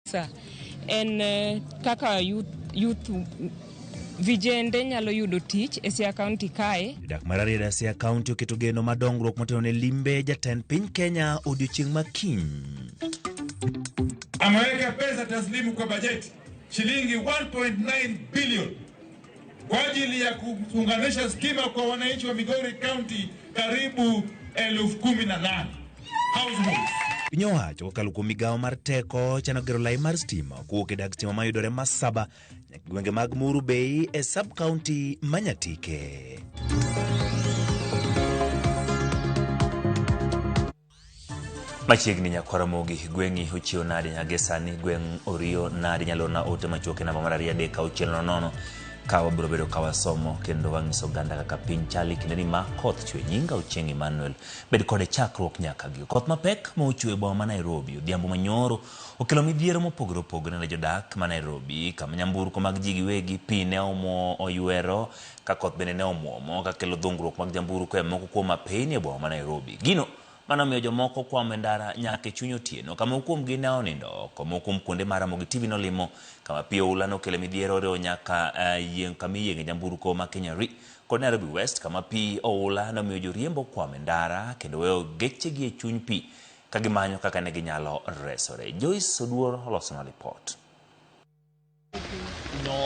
Sa en kaka youth vijende nyalo yudo tich e Siaya County kae. Jodak mar Rarieda Siaya County oketo geno mar dongruok motelo ne limbe jatend piny Kenya odiochieng' ma kiny. Ameweka pesa taslimu kwa bajeti shilingi 1.9 bilion kwa ajili ya kuunganisha stima kwa wananchi wa Migori County karibu 18,000 households. Piny owacho kokalo kuom migawo mar teko chano gero lai mar stima kowuok e dag stima mayudore Masaba nyaka gwenge mag Muru Bay e sub county ma Nyatike. Machiegni nyakwar Ramogi, gweng'i ochiew nadi nyaka sani gweng' oriyo nadi nyalo na ote machuok e namba mar 2 3 6 0 ka wabiro bedo ka wasomo kendo wang'iso oganda kaka piny chali kinde ni ma koth chwe. Nyinga Ochieng' Emmanuel, bed kode chakruok nyaka giko. Koth mapek ma ochwe e boma ma Nairobi odhiambo manyoro okelo midhiero mopogore opogore ne jodak ma Nairobi, kama nyamburko mag ji giwegi pi ne omo oywero ka koth bende ne omuomo ka kelo dhungruok mag nyamburko e moko kuom apeyni e boma ma Nairobi. Gino mano omiyo jomoko kwamo e ndara nyaka e chuny otieno, kama moko kuomgi ne onindo oko. Moko kuom kuonde ma Ramogi TV nolimo kama pi oula nokelo midhiero oriwo nyaka yieng' kama iyieng'e nyamburko ma Kenya Re kod Nairobi West, kama pi oula nomiyo joriembo kwamo e ndara kendo weyo gechegi e chuny pi ka gimanyo kaka ne ginyalo resore. Joyce Oduor olosonwa lipot.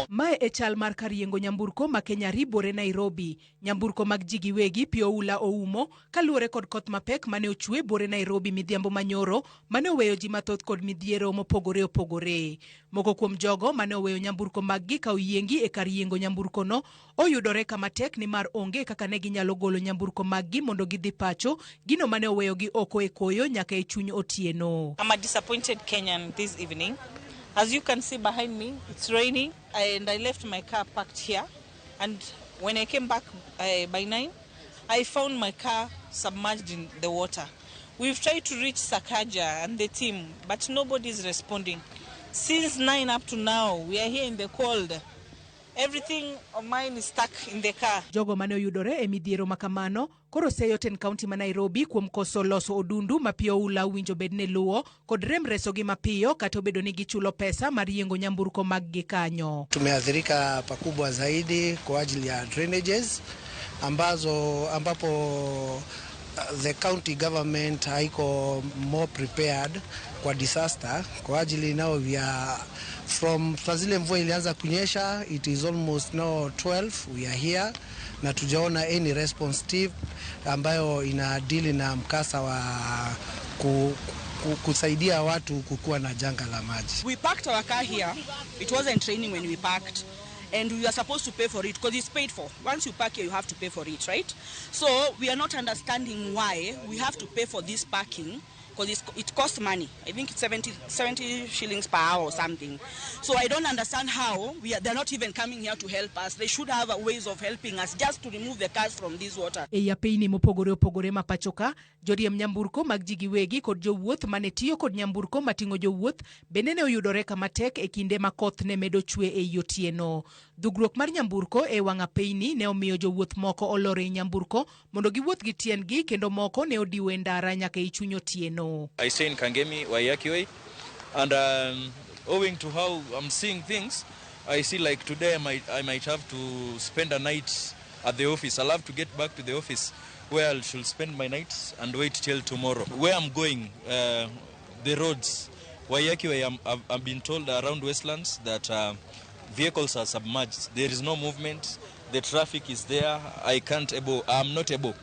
Mae e chal mar kar yiengo nyamburko ma Kenya ribore Nairobi. Nyamburko mag ji giwegi pi oula oumo kaluwore kod koth mapek mane ochwe buore Nairobi midhiambo manyoro mane oweyo ji mathoth kod midhiero mopogore opogore. Moko kuom jogo mane oweyo nyamburko maggi ka oyiengi e kar yiengo nyamburko no oyudore kama tek nimar onge kaka ne ginyalo golo nyamburko maggi mondo gidhi pacho, gino mane oweyogi oko e koyo nyaka e chuny otieno. I'm a disappointed Kenyan this evening. As you can see behind me, it's raining and I left my car parked here. And when I came back by 9, I found my car submerged in the water. We've tried to reach Sakaja and the team, but nobody is responding. Since 9 up to now, we are here in the cold. Everything of mine is stuck in the car. Jogo mane oyudore e midhiero makamano koro seyo ten county ma Nairobi kuom koso loso odundu ma pi oula owinjo bed ne luwo kod rem resogi mapiyo kata obedo ni gichulo pesa mar yiengo nyamburko mag gi kanyo. Tumeathirika pakubwa zaidi kwa ajili ya drainages ambazo ambapo the county government haiko more prepared kwa disaster kwa ajili now we are from saa zile mvua ilianza kunyesha, it is almost now 12 we are here na tujaona any response team ambayo ina deal na mkasa wa kusaidia watu kukua na janga la maji. We parked our car here. It wasn't raining when we parked. And we are supposed to pay for it because it's paid for. Once you park here, you have to pay for it, right? So we are not understanding why we have to pay for this parking because it costs money. I think it's 70 shillings per hour or something. So I don't understand how they're not even coming here to help us. They should have ways of helping us just to remove the cars from this water. E apeyni mopogore opogore ma pacho ka, joriemb nyamburko mag ji giwegi kod jowuoth mane tiyo kod nyamburko mating'o jowuoth bende ne oyudore kama tek e kinde ma koth ne medo chwe ei otieno. Dhugruok mar nyamburko e wang' apeyni ne omiyo jowuoth moko olor ei nyamburko mondo giwuoth gi tiendgi kendo moko ne odiwo e ndara nyaka e chuny otieno. I stay in Kangemi, Waiyaki Way, and owing to how I'm seeing things, I see like today I might have to spend a night at the office. I'll have to get back to the office where I should spend my night and wait till tomorrow. Where I'm going, the roads, Waiyaki Way, I've been told around Westlands that vehicles are submerged. There is no movement. The traffic is there. I can't able, I'm not able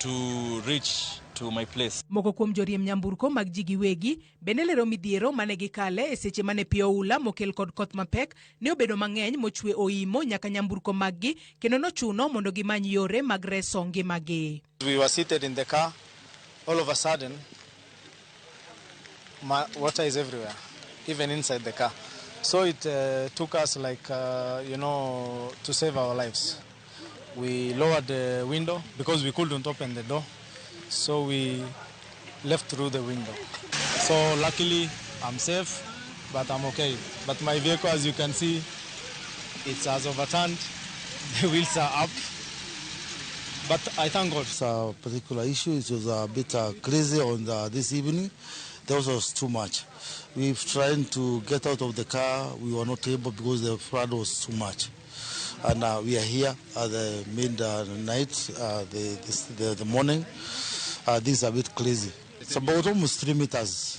to reach to my place. Moko kuom joriemb nyamburko mag ji giwegi bende lero midhiero mane gikale e seche mane pi oula mokel kod koth mapek ne obedo mang'eny mochwe oimo nyaka nyamburko maggi kendo nochuno mondo gimany yore mag reso ngimagi. We were seated in the car. All of a sudden, water is everywhere, even inside the car. So it took us to save our lives. We lowered the window because we couldn't open the door. So we left through the window. So luckily, I'm safe, but I'm okay. But my vehicle, as you can see, it has overturned. The wheels are up. But I thank God. It's a particular issue. It was a bit crazy on this evening. The water was too much. We've tried to get out of the car. We were not able because the flood was too much. And we are here at the midnight, the morning. This is a bit crazy. It's about almost 3 meters,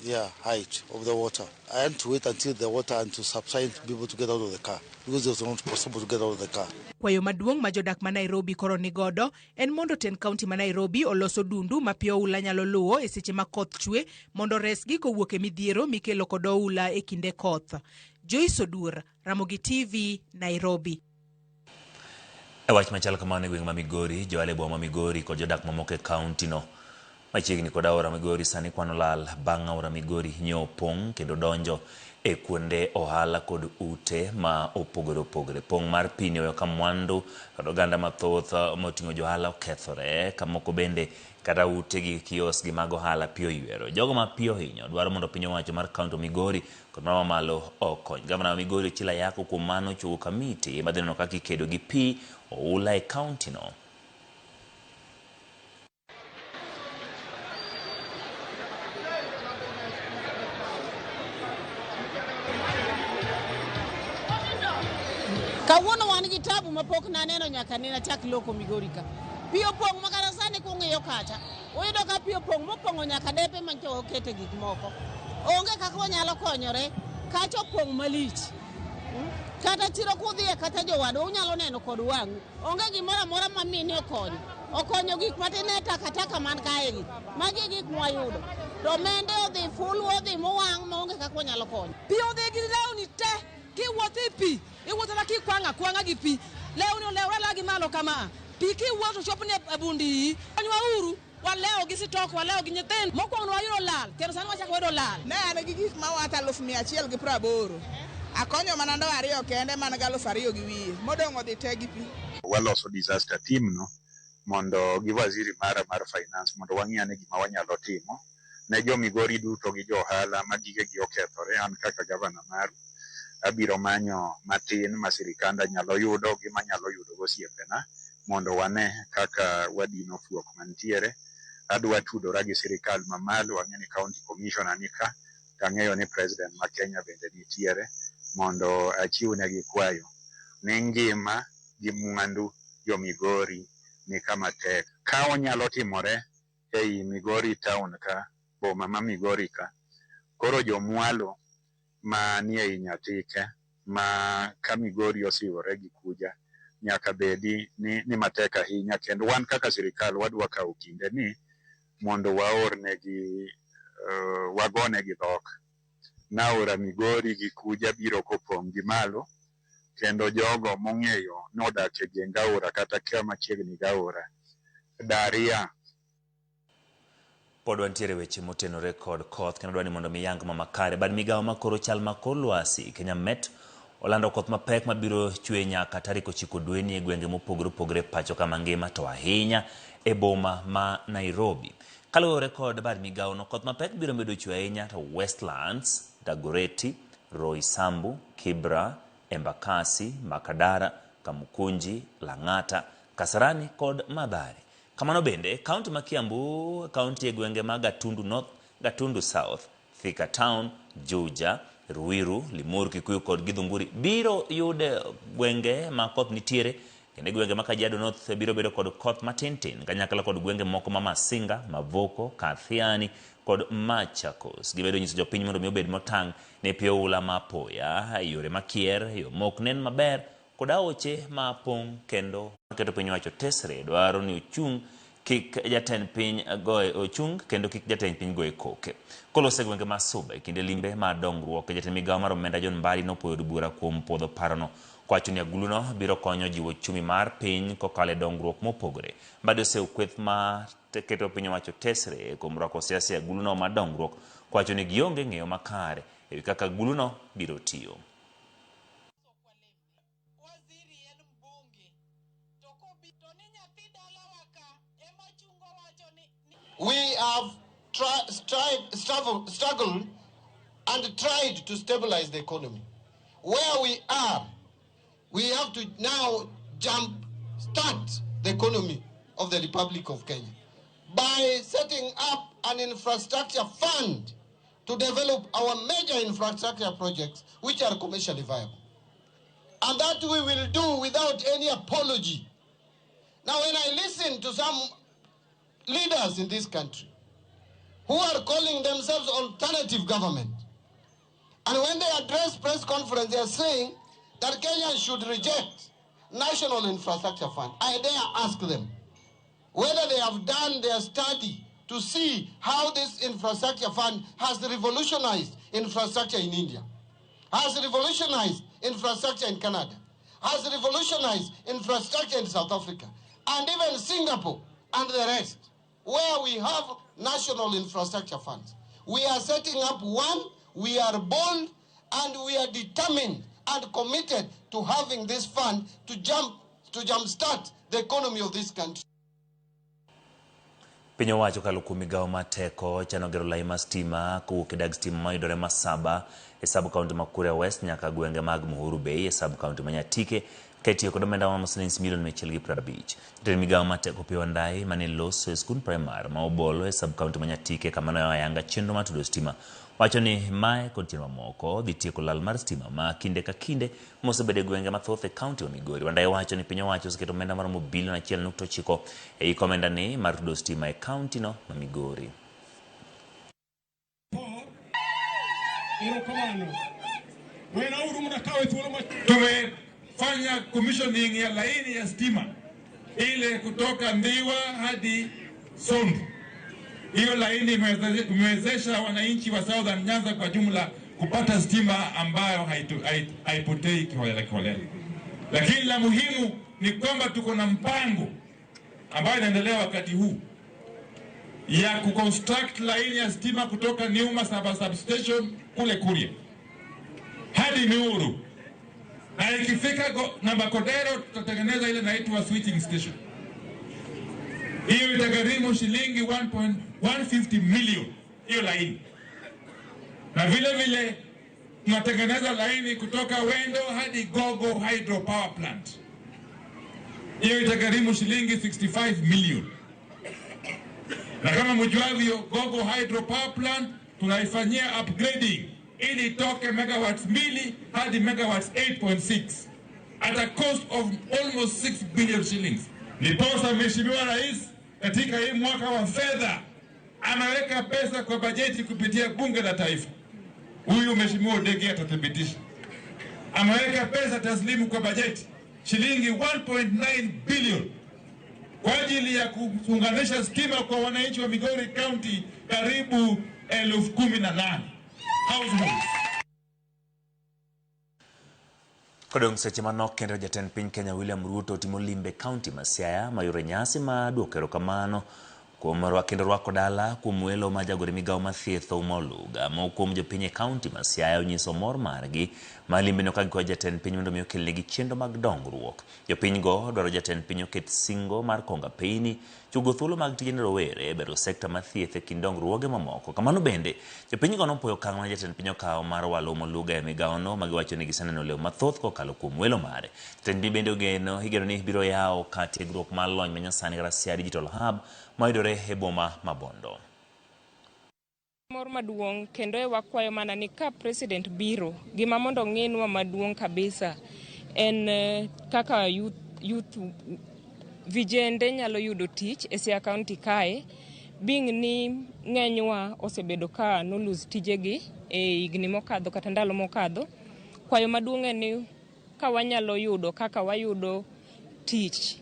yeah, height of the water. I had to wait until the water and to subside to be able to get out of the car because it was not possible to get out of the car. Kwayo maduong' ma jodak ma Nairobi koro nigodo en mondo tend kaunti ma Nairobi olos odundu ma pi oula nyalo luwo e seche ma koth chwe mondo resgi kowuok e midhiero mikelo kod oula e kinde koth. Joyce Odur, Ramogi TV, Nairobi. E wach machal kamano e gweng' ma Migori, johala e boma ma Migori kod jodak mamoko e kaunti no machiegni kod aora Migori sani kwano lal bang' aora Migori nyo opong' kendo donjo e kuonde ohala kod ute ma opogore opogore. Pong' mar pi ni oweyo ka mwandu kod oganda mathoth moting'o johala okethore, ka moko bende kata ute gi kiosk gi mag ohala pi oywero. Jogo ma pi ohinyo dwaro mondo piny owacho mar kaunti Migori kod mar mamalo okony. Gavana ma Migori Ochilo Ayako kuom mano ochuogo kamiti madhi neno kaka ikedo gi pi oula e kaunti no. Kawuono wan gi tabu mapok naneno nyaka ne nachak loko Migori ka. Pi opong' ma kata sani kung'iyo kacha, uyudo ka pi opong' mopong'o nyaka depe mancho okete gik moko. Onge kaka wanyalo konyore, kacha opong' malich. Kata chiro kudhiye kata jowadwa unyalo neno kod wang'u. Onge gimoro amora ma mine okonyo. Okonyo gik matin e takataka man kae gi. Magi e gik mwayudo. To mende odhi fulu odhi mowang' maonge kaka wanyalo konyo. Pi odhi gi lewni te, kiwuotho e pi, iwuotho ma kikwang'o akwang'a gi pi. Lewni olewre ala gi malo kama. Pi kiwuotho chopni e bund iyi. Konywa uru, walewo gi sitok, walewo gi nyithindo. Mokwongo ne wayudo lal, kendo sani wachako wayudo lal. Ne an gi gik mawat 180,000. Akonyo mana ndoo ariyo kende man gi 2,500. Modong' odhi te gi pi. Waloso disaster team no mondo gi waziri mara mar finance mondo wang'i ane gima wanyalo timo ne jo Migori duto gi jo ohala ma gigegi okethore. An kaka gavana maru abiro manyo matin ma sirikanda nyalo yudo gi manyalo yudo gosiepena mondo wane kaka wadino fuok mantiere. Adwa tudora gi sirikal mamalo, ang'e ni county commissioner ni ka, to ang'eyo ni president ma Kenya bende nitiere mondo achiwnegi kwayo ni ngima gi mwandu jo Migori ni kama tek. Ka onyalo timore ei Migori town ka, boma ma Migori ka, koro jomwalo manie ei Nyatike ma ka Migori osiwore gi Kuja nyaka bedi ni matek ahinya, kendo wan kaka sirikal wadwa kawo kinde ni mondo waornegi wagonegi dhok. Naora Migori gi Kuja biro kopong' gi malo, kendo jogo mong'eyo nodak e geng aora kata ka machiegni gi aora daria. Pod wantiere weche motenore kod koth kendo dwa ni mondo mi yang ma makare. Bad migawo ma koro chal ma kor lwasi Kenya Met olando koth mapek mabiro chwe nyaka tarik 9 dweni e gwenge mopogore opogore pacho kama ngima to ahinya e boma ma Nairobi. Kaluwore kod bad migawo no, koth mapek biro medo chwe ahinya to Westlands, Dagoretti, Roysambu, Kibra, Embakasi, Makadara, Kamukunji, Lang'ata, Kasarani kod Mathare. Kamano bende, kaunti ma Kiambu, kaunti e gwenge mag Gatundu North, Gatundu South, Thika Town, Juja, Ruiru, Limuru, Kikuyu kod Githunguri biro yudo gwenge ma koth nitiere, kendo gwenge ma Kajiado North biro bedo kod koth matin tin, kanyakla kod gwenge moko ma Masinga, Mavoko, Kathiani kod Machakos. Gimedo nyiso jopiny mondo mi obed motang' ne pi oula ma apoya, yore makier, yo mok nen maber kod aoche ma pong' kendo keto piny owacho tesre dwaro ni ochung' kik jatend piny goye ochung' kendo kik jatend piny goye koke. Kolose e gwenge ma Suba e kinde limbe mar dongruok, jatend migawo mar omenda John Mbadi nopuoyo od bura kuom puodho parono kowacho ni aguluno biro konyo jiwo uchumi mar piny kokalo e dongruok mopogore. Mbadi osewo kweth ma keto piny owacho tesre kuom rwako siasa e aguluno mar dongruok kowacho ni gionge ng'eyo makare ewi kaka aguluno biro tiyo. We have struggled and tried to stabilize the economy. Where we are, we have to now jump start the economy of the Republic of Kenya. by setting up an infrastructure fund to develop our major infrastructure projects which are commercially viable. And that we will do without any apology. Now, when I listen to some leaders in this country who are calling themselves alternative government, and when they address press conference, they are saying that Kenyans should reject National Infrastructure Fund. I dare ask them whether they have done their study to see how this infrastructure fund has revolutionized infrastructure in India, has revolutionized infrastructure in Canada, has revolutionized infrastructure in South Africa, and even Singapore and the rest, where we have national infrastructure funds. We are setting up one, we are bold, and we are determined and committed to having this fund to jumpstart the economy of this country. Piny owacho kokalo kuom migawo mar teko chano gero lai mar stima kowuok e dag stima mayudore Masaba e sub county ma Kuria West nyaka gwenge mag Muhuru Bay e sub county ma Nyatike ka itiyo kod omenda maromo siling milion 150. Jatend migawo mar teko Opiyo Wandayi mane loso e skund primar ma Obolo e sub county ma Nyatike kama ne oyanga chenro mar tudo stima wacho ni mae kod chenro mamoko dhi tieko lal mar stima ma kinde ka kinde mosebedo e gwenge mathoth e kaunti ma Migori. Wandayi wacho ni piny owacho oseketo omenda maromo bilion 1.9 e iko omenda ni mar tudo stima e kaunti no ma Migori. Tumefanya commissioning ya laini ya stima ile kutoka Ndhiwa hadi Sondu. Hiyo laini imewezesha wananchi wa Southern Nyanza kwa jumla kupata stima ambayo haipotei kiholela kiholela. Lakini la muhimu ni kwamba tuko na mpango ambayo inaendelea wakati huu ya kuconstruct laini ya stima kutoka Niuma substation kule Kuria hadi Miuru, na ikifika namba Kodero tutatengeneza ile inaitwa switching station. Hiyo itagharimu shilingi 1.150 million hiyo laini. Na vile vile tunatengeneza laini kutoka Wendo hadi Gogo Hydro Power Plant. Hiyo itagharimu shilingi 65 million. Na kama mjuavyo, Gogo Hydro Power Plant tunaifanyia upgrading ili itoke megawatts 2 hadi megawatts 8.6 at a cost of almost 6 billion shillings. Ndiposa Mheshimiwa Rais katika hii mwaka wa fedha ameweka pesa kwa bajeti kupitia Bunge la Taifa. Huyu Mheshimiwa Odege atathibitisha. Ameweka pesa taslimu kwa bajeti shilingi 1.9 billion kwa ajili ya kuunganisha stima kwa wananchi wa Migori County karibu 18,000 households. Kodong seche manok kendo jatend piny Kenya William Ruto timo limbe kaunti ma Siaya mayore nyasi ma duoko erokamano kuom kendo rwako dala kuom welo ma jagore migawo mar thieth Ouma Oluga. Moko kuom jopiny e kaunti ma Siaya onyiso mor margi ma limbeno ka gikwayo jatend piny mondo mi okelnegi chenro mag dongruok. Jopiny go dwaro jatend piny oket singo mar konga peyni, chugo thuolo mag tije ne rowere, bero sekta mar thieth e kind dongruoge mamoko. Kamano bende, jopiny go nopuoyo okang' ma jatend piny okawo mar walo Ouma Oluga e migawono ma giwacho ni giseneno leo mathoth kokalo kuom welo mare. Jatend piny bende igeno ni biro yawo kar tiegruok mar lony manyasani kata Siaya Digital Hub mayudore e boma ma Bondo. Mor maduong' kendo e wakwayo mana ni ka president biro, gima mondo ng'inwa maduong' kabisa en kaka youth vijende nyalo yudo tich e Siaya County kae, being ni ng'enywa osebedo ka nolose tijegi e higni mokadho kata ndalo mokadho. Kwayo maduong' en ni ka wanyalo yudo kaka wayudo tich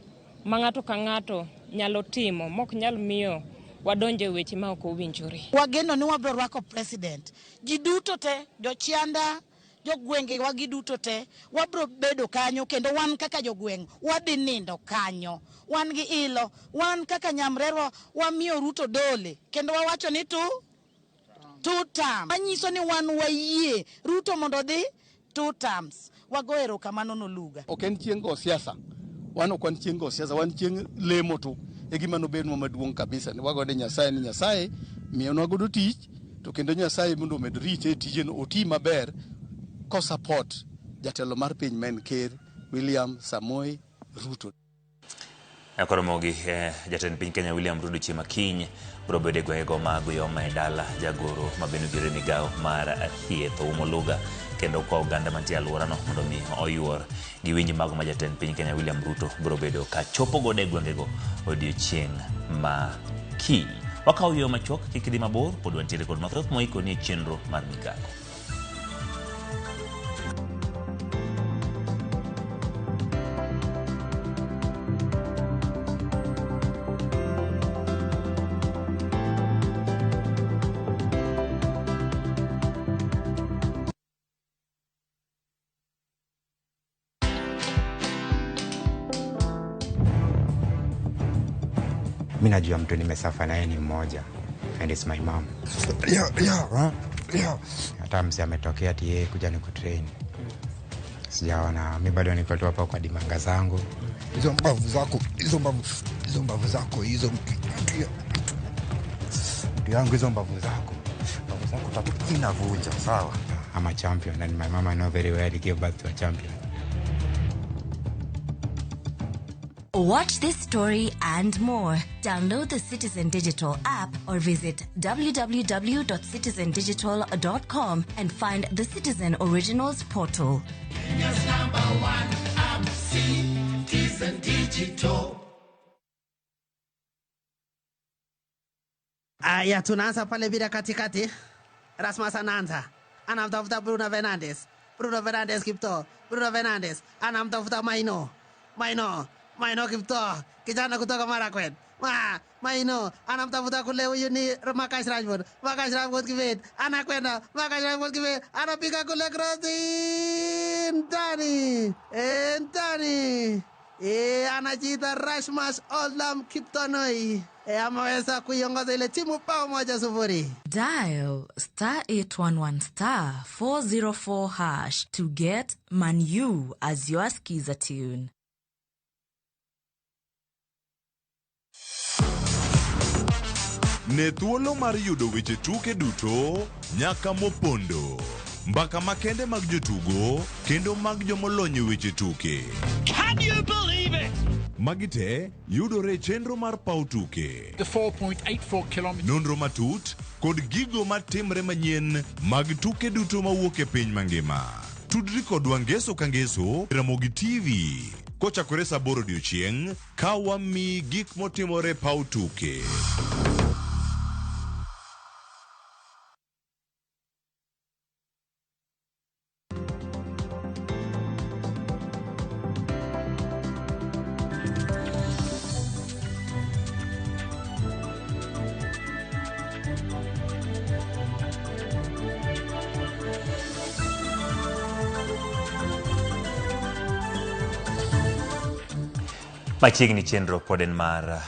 ma ng'ato ka ng'ato nyalo timo mok nyal miyo wadonje weche ma ok owinjore. Wageno ni wabiro rwako president. Ji duto te, jochianda, jogwenge wagi duto te, wabiro bedo kanyo kendo wan kaka jogweng' wadhi nindo kanyo. Wan gi ilo, wan kaka nyamrerwa wamiyo Ruto dole kendo wawacho ni two terms. Manyiso ni wan wayie Ruto mondo odhi 2 terms. Wago erokamano Noluga. Ok en chieng' go siasa. Wan ok wan chieng' go siasa, wan chieng' lemo to e gima nobednwa maduong' kabisa. Ni wagone Nyasaye ni Nyasaye miyonwa godo tich to kendo Nyasaye mondo omed rite e tijeno oti maber ko support jatelo mar piny ma en Ker William Samoei Ruto. Koromogi eh, jatend piny Kenya William Ruto chieng' makiny biro bedo e gwengego mag Uyoma e dala jagoro ma bende ogero e migawo mar thieth Oumo Luga kendo kwa oganda mantie e alworano mondo mi oyuor giwinj mago ma jatend piny Kenya William Ruto biro bedo ka chopo godo e gwengego odiochieng' ma kiny. Wakawo yo machuok kik idhi mabor pod wantiere kod mathoth moikoni e chenro mar migago. Mi najua mtu nimesafa naye ni mmoja and it's my mom. Hata mse ametokea ati yeye kuja ni kutrain, sijaona. Mi bado niko tu hapa kwa dimanga zangu. Hizo mbavu zako, hizo mbavu, hizo mbavu zako, hizo mtu yangu, hizo mbavu zako, mbavu zako tatu inavunja, sawa. I'm a champion and my mama know very well he gave birth to a champion. Watch this story and more. Download the Citizen Digital app or visit www.citizendigital.com and find the Citizen Originals portal. Kenya's number one app, Citizen Digital. Aya, tunaanza pale bila katikati. Rasmus anaanza, anamtafuta Bruno Fernandes. Bruno Fernandes Kipto, Bruno Fernandes anamtafuta Maino, Maino, Maino Kipto, kijana kutoka Marakwet. Ma, Maino anamtafuta kule, huyu ni Marcus Rashford. Marcus Rashford Kibet anakwenda, Marcus Rashford Kibet anapiga kule krosi ndani, ndani. Anajiita Rasmus Olam Kiptonoi. Ameweza kuiongoza ile timu bao 1-0. Dial star 811 star 404 hash to get Manu as your skiza tune. Ne thuolo mar yudo weche tuke duto nyaka mopondo, mbaka makende mag jotugo kendo mag jomolony e weche tuke. Can you believe it? Magi te yudore e chenro mar paw tuke. The 4.84 kilometers. Nonro matut kod gigo matimre manyien mag tuke duto mawuok e piny mangima. Tudri kodwa ngeso ka ngeso e Ramogi TV kochakore saa 8 odiochieng' ka wamiyi gik motimore e paw tuke. Machiegni chenro pod en mar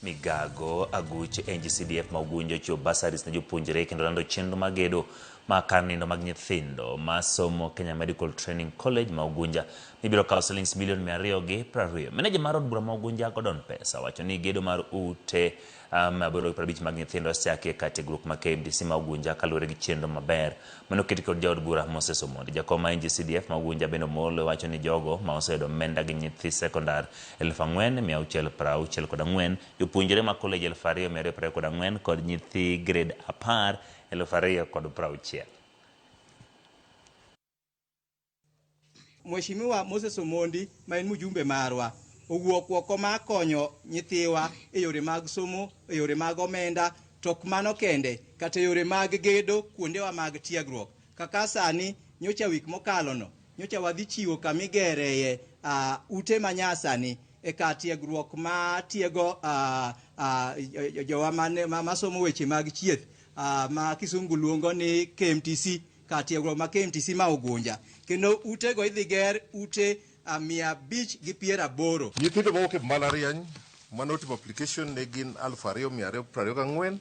migago aguch NGCDF ma Ugunja ochiwo bursaries ne jopuonjre kendo lando chenro mag gedo ma kar nindo mag nyithindo ma somo Kenya Medical Training College ma Ugunja mibiro kawo silings milion 220. Meneja mar od bura ma Ugunja Gordon Pesa wacho ni gedo mar ute 850 mag nyithindo osechaki e kar tiegruok ma KMTC ma Ugunja kaluwore gi chenro maber mane oketi kod jaod bura Moses Omondi. Jakom ma NGCDF ma Ugunja Beno Omolo wacho ni jogo ma oseyudo omenda gi nyithi sekondar 4664, jopuonjre ma college 2224 kod nyithi grade 10 2060. Mheshimiwa Moses Omondi ma en mjumbe marwa owuok oko mar konyo nyithiwa e yore mag somo, e yore mag omenda, to ok mano kende, kata e yore mag gedo kuondewa mag tiegruok. Kaka sani nyocha wik mokalo no, nyocha wadhi chiwo kamigereye ute manyasani e kar tiegruok ma tiego jowa masomo weche mag chieth ma kisungu luongo ni KMTC, kar tiegruok ma KMTC ma Ugunja. Kendo utego idhi ger ute 580. Nyithindo mawuok e mbalariany manotimo application ne gin 2224.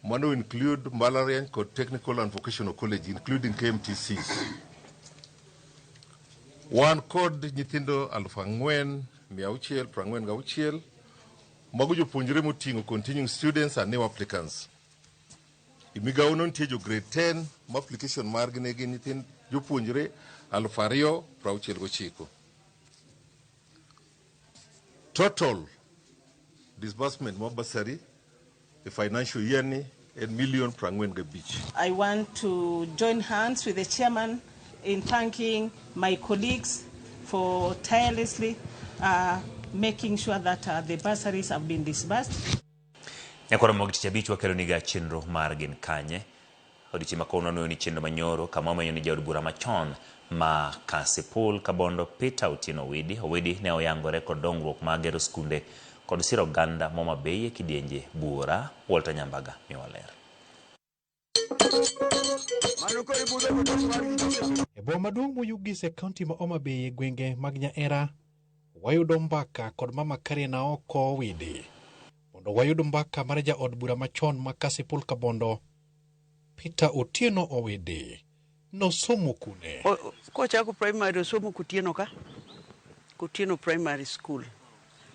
Mano include mbalariany kod technical and vocational college including KMTCs. Wan kod nyithindo 4646 mago jopuonjre moting'o continuing students and new applicants. E migawo no nitie jo grade 10 ma application margi ne gin nyithind jopuonjre 2069. Total disbursement mar bursary e financial year ni en milion 45. I want to join hands with the chairman in thanking my colleagues for tirelessly making sure that the bursaries have been disbursed. Nyakwar Ramogi tich abich wakeloniga chenro mar Gin Kanye. Odiochieng' ma kawuono wanuoyo ni chenro manyoro kama wamenyo ni jaod bura machon ma Kasipul Kabondo Peter Otieno Owidi. Owidi ne oyangore kod dongruok mar gero skunde kod siro oganda ma Homa Bay e kidienje buora. Walter Nyambaga miyowa ler. E boma maduong' Moyugis e kaunti ma Homa Bay e gwenge mag Nyaera, wayudo mbaka kod Mama Karen Aoko Owidi mondo wayud mbaka mar jaod bura machon ma Kasipul Kabondo Peter Otieno Owidi. Nosomo kune? Kochako primary osomo Kutieno ka, Kutieno Primary School,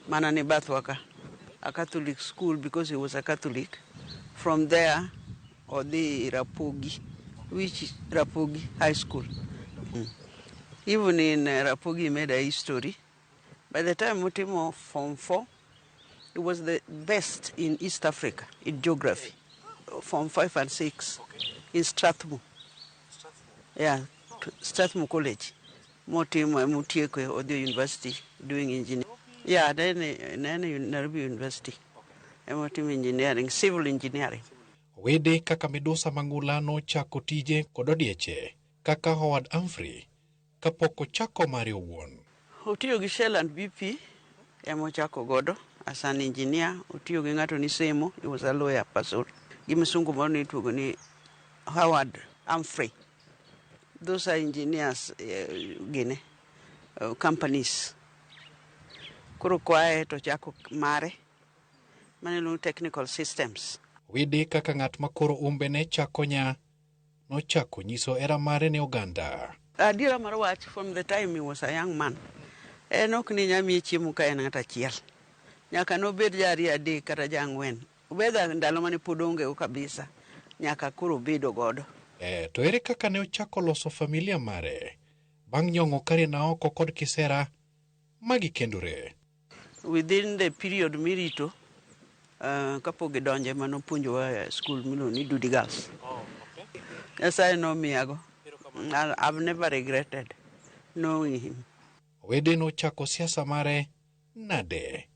mana ne bathwa ka, a Catholic school because he was a Catholic. From there odhi Rapogi, which Rapogi High School. Even in Rapogi he made a history. By the time Mutimo Form 4, he was the best in East Africa in geography. Form 5 and 6 in Strathmore. Yeah, Strathmore College. Motimo Mutieko Odhi University doing engineering. Yeah, then Nairobi University. Motimo engineering, civil engineering. Owidi kaka midusa mang'ula nochako tije kod odieche kaka Howard Humphrey kapok ochako mare owuon. Otiyo gi Shell and BP ema ochako godo as an engineer. Otiyo gi ng'ato ni Semo, he was a lawyer person. Gi msungu moro ni iluongo ni Howard Humphrey. Those are engineers gine companies. Koro koae to chako mare mane iluongo technical systems. Owidi kaka ng'at ma koro umbe ne chako nya, nochako nyiso hera mare ne oganda. Adiera mar wach, from the time he was a young man, en ok ni nyamiye chiemo ka en ng'at achiel. Nyaka nobed ja ariyo adek kata ja ang'wen. Whether ndalo mane pod onge go kabisa, nyaka koro obedo godo. To ere kaka ne ochako loso familia mare bang' nyong'o Karen Aoko kod Kisera magikendore? Within the period mirito, kapok gidonje manopuonjowa e school miluongo ni Dudi Girls. Nyasaye nomiyago. I've never regretted knowing him. Owidi nochako siasa mare nade?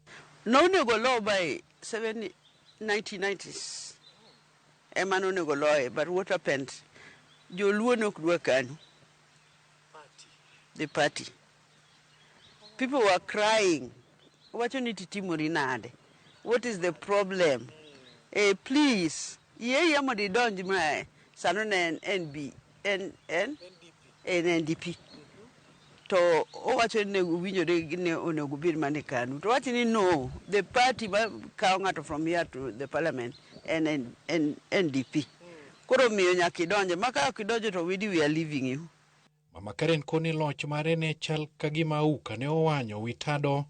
Nonego lo by 1990s. Ema nonego loye, but what happened? Joluo ne ok dwa KANU. The party. People were crying. Wacho ni titimori nade? What is the problem? Please, yie yie mondo idonj ma sano ne en NB, N, N, N, NDP. To owacho ni owinjore ni onego bed mana e KANU. To owacho ni no, the party ma kawo ng'ato from here to the parliament en N, N, NDP. Koro miyo nyaka idonje. Ma ka ok idonjo to we are leaving you. Mama Karen koni loch mare ne chal ka gima auka ne owanyo wi tado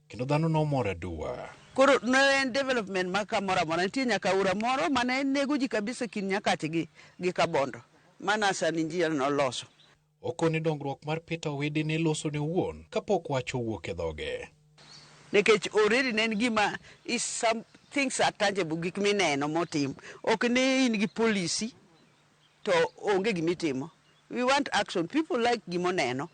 kendo dhano nomor aduwa. Koro ne en development ma kamoro amora. Nitie nyaka aora moro mane nego ji kabisa kind Nyakach gi Kabondo. Mana sani njia noloso. Okoni dongruok mar Peter Owidi ne loso ne owuon kapok wach owuok e dhoge. Nikech already ne en gima is some things are tangible, gik mineno motim. Ok ni in gi policy to onge gimitimo. We want action. People like gimoneno.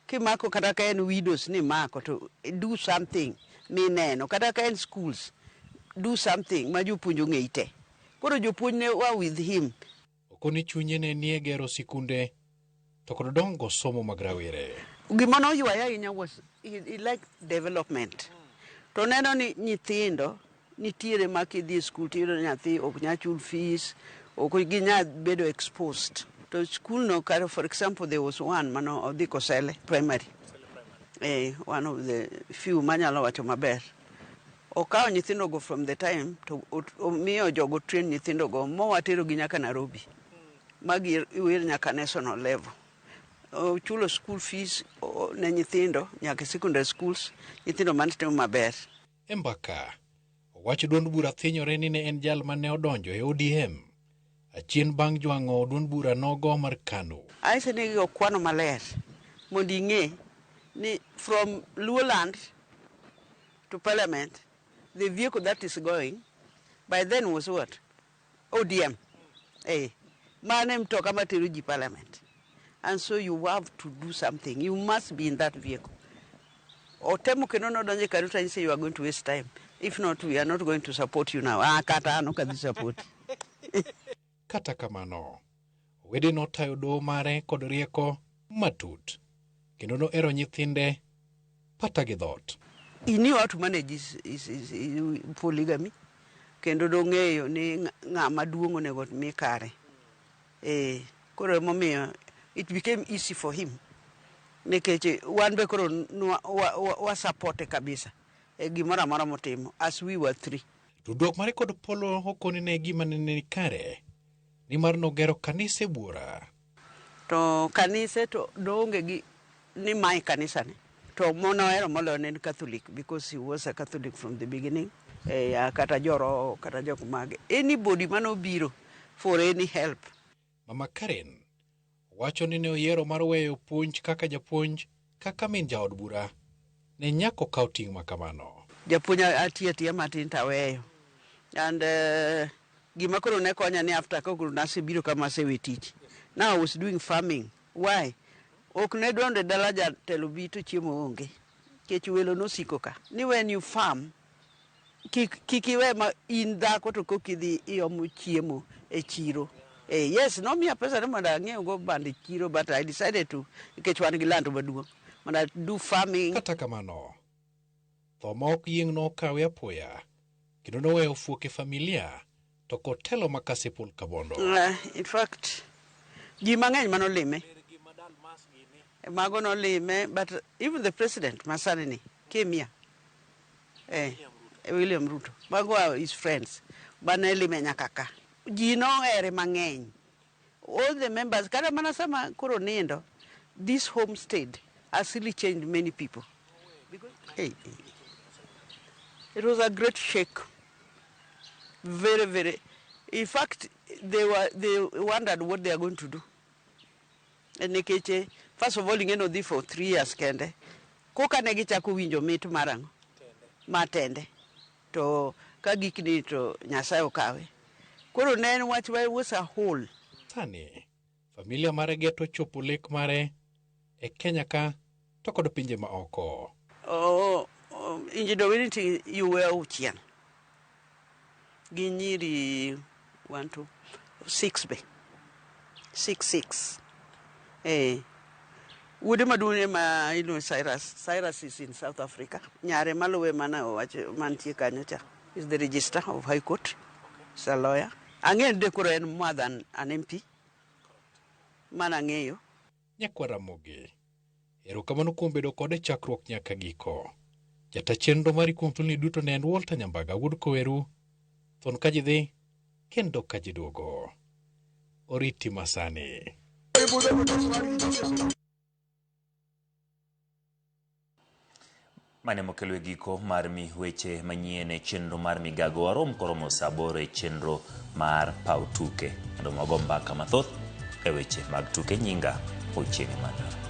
Kimako kata ka en widows ni mako to do something mineno. Kata ka en schools, do something ma jopuonj ong'eyi te. Koro jopuonj ne wa with him. Okoni chunye ne nie gero sikunde to kod dongo somo mag rawere. Gima noywaya ahinya was he liked development. To neno ni nyithindo nitiere ma kidhi e skul tiyudo ni nyathi ok nyal chul fees, ok ginyal bedo exposed. To skul no kar for example there was one mano odhi Kosele Primary. One of the few manyalo wacho maber. Okawo nyithindo go from the time to omiyo jogo train nyithindo go mowatero gi nyaka Nairobi. Magi wer nyaka national level. Ochulo school fees ne nyithindo nyaka secondary schools, nyithindo mane timo maber. E mbaka, owach duond bura thinyore ni ne en jal mane odonjo e ODM achien bang' jwang'o duond bura nogo mar KANU. Anyise ni okwano maler mondo ing'e ni from Luoland to parliament, the vehicle that is going, by then was what? ODM. Eh. Mane mtoka matero ji parliament. And so you have to do something. You must be in that vehicle. Otemo kendo nodonjo e KANU to anyise you are going to waste time. If not, we are not going to support you now. Ah, kata an ok adhi support. Kata kamano, Owede notayo doho mare kod rieko matut kendo nohero nyithinde pata gi dhoot. He knew how to manage his polygamy kendo nong'eyo ni ng'ama duong' onego mi kare. Eh, koro emomiyo it became easy for him nikech wan be koro wa support kabisa e gimoro amora motimo as we were three. Tudruok mare kod polo okoni ne gima ne ni kare nimar nogero kanise buora. To kanise to noonge gi ni mae kanisa ne. To monohero moloyo ne en Catholic because he was a Catholic from the beginning. Eh, kata joroho kata jok mage. Anybody manobiro for any help. Mama Karen wacho ni ne oyiero mar weyo puonj kaka japuonj kaka min jaod bura ne nyaka okaw ting' ma kamano. Japuonj atiyo atiya matin to aweyo. And gima koro ne konya ni after ka koro nasebiro kama asewe tich. Now I was doing farming. Why? Ok ne dwa dala jatelo bi to chiemo onge. Nikech welo nosiko ka. Ni when you farm, kik iwe ma in dhako to kok idhi iomo chiemo e chiro. Eh, yes, nomiya pesa ni mondo ang'iew go bando e chiro but I decided to nikech wan gi land maduong' mondo I do farming. Kata kamano, tho ma ok yieng' nokawe apoya kendo noweyo fuok e familia to kod telo ma Kasipul Kabondo. In fact, ji mang'eny manolime. Mago nolime, but even the president masani ni came here. Eh, William Ruto. Mago are his friends. Bane lime nyaka ka. Ji nohere mang'eny. All the members, kata mana sama koro nindo, this homestead has really changed many people. Because, hey, it was a great shake. Very, very. In fact, they wondered what they are going to do. Nikech, first of all, ing'e nodhi for 3 years kende. Koka ne gichako winjo mit mar ang'o? Mar tende. To ka gikni to Nyasaye okawe. Koro ne en wach ma was a whole. Sani, familia mare geto chopo lek mare e Kenya ka to kod pinje ma oko. Oh, oh, Engineer Owiti yuwe auchiel. Gi nyiri 1, 2, 6 be. 6, 6. Eh. Wuode maduong' ema iluongo Cyrus. Cyrus is in South Africa. Nyare maluwe mana owacho mantie kanyo cha. Is the registrar of High Court. Is a lawyer. Ang'eyo ni koro en more than an MP. Mana ang'eyo. Nyakwar Ramogi, erokamano kuom bedo kode chakruok nyaka giko. Jata chenro mari kuom thuoloni duto ne en Walter Nyambaga wuod Koweru. Thon ka ji dhi, kendo ka ji duogo. Oriti masani. Mane mokelo e giko mar mi weche manyien e chenro mar migago warom koromo saa 8 e chenro mar paw tuke. Mondo wago mbaka mathoth e weche mag tuke. Nyinga Ochieng' Emmanuel.